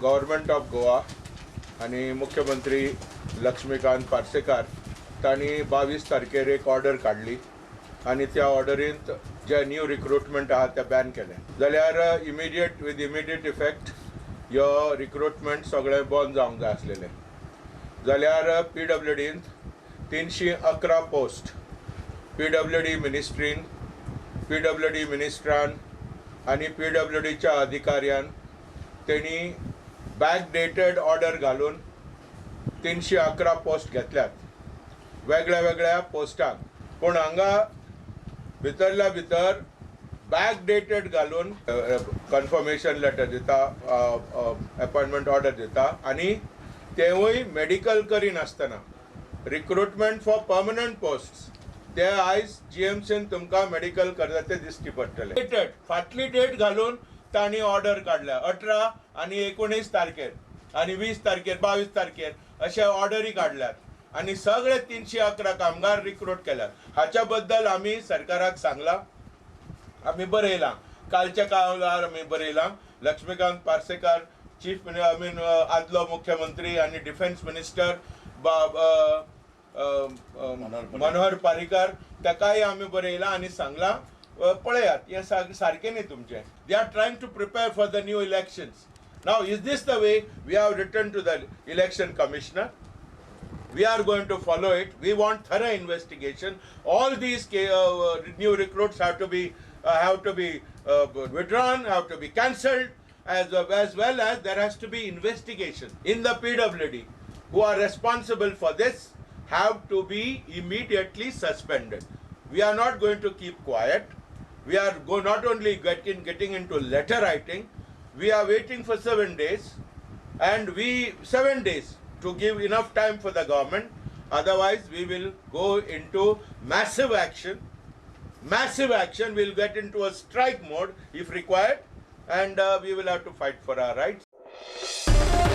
Government of Goa आनी मुख्यमंत्री लक्ष्मीकांत पार्सेकार तांणी 22 तारखेर एक ऑर्डर काडली आनी त्या ऑर्डरींत जे न्यू रिक्रुटमेंट आहा ते बॅन केलें. जाल्यार इमिडिएट विथ इमिडिएट इफेक्ट ह्यो रिक्रुटमेंट सगळें बंद जावंक जाय आसलेलें. जाल्यार पी डब्ल्यू डींत 311 पोस्ट पी डब्ल्यू डी मिनिस्ट्रीन, पी डब्ल्यू डी मिनिस्ट्रान आनी पी डब्ल्यू डीच्या अधिकाऱ्यान तेणी बॅकडेटेड ऑर्डर घालून 311 पोस्ट घेतल्यात वेगळ्या वेगळ्या पोस्टांक. पूण हांगा भितरल्या भितर बॅकडेटेड घालून कन्फर्मेशन लेटर दिता, अपॉयंटमेंट ऑर्डर दिता आनी तेवूय मेडिकल करिनासतना रिक्रुटमेंट फॉर पर्मनंट पोस्ट्स ते आयज जीएमसीन तुमकां मेडिकल करता ते दिश्टी पडटले. डेटेड फाटली डेट घालून तांणी ऑर्डर काडल्या 18 आनी 19 तारखेर आनी 20 तारखेर 22 तारखेर अशे ऑर्डरी काडल्यात आनी सगळे 311 कामगार रिक्रूट केल्यात. हाच्या बद्दल आमी सरकाराक सांगलां, आमी बरयलां, कालच्या काळार आमी बरयलां. Laxmikant Parsekar chief I mean आदलो मुख्यमंत्री आनी डिफेन्स मिनिस्टर मनोहर पारीकर ताकाय आमी बरयलां आनी सांगलां पळयात हें सारकें न्ही तुमचें. They are trying to prepare for the new elections. Now is this the way? We have written to the election commissioner. We are going to follow it. We want thorough investigation. All these new recruits have to be withdrawn, have to be cancelled, as well as there has to be investigation in the PWD. Who are responsible for this have to be immediately suspended. We are not going to keep quiet. We are not only getting into letter writing. We are waiting for 7 days, and we 7 days to give enough time for the government. Otherwise, we will go into massive action. Massive action. We will get into a strike mode if required, and we will have to fight for our rights.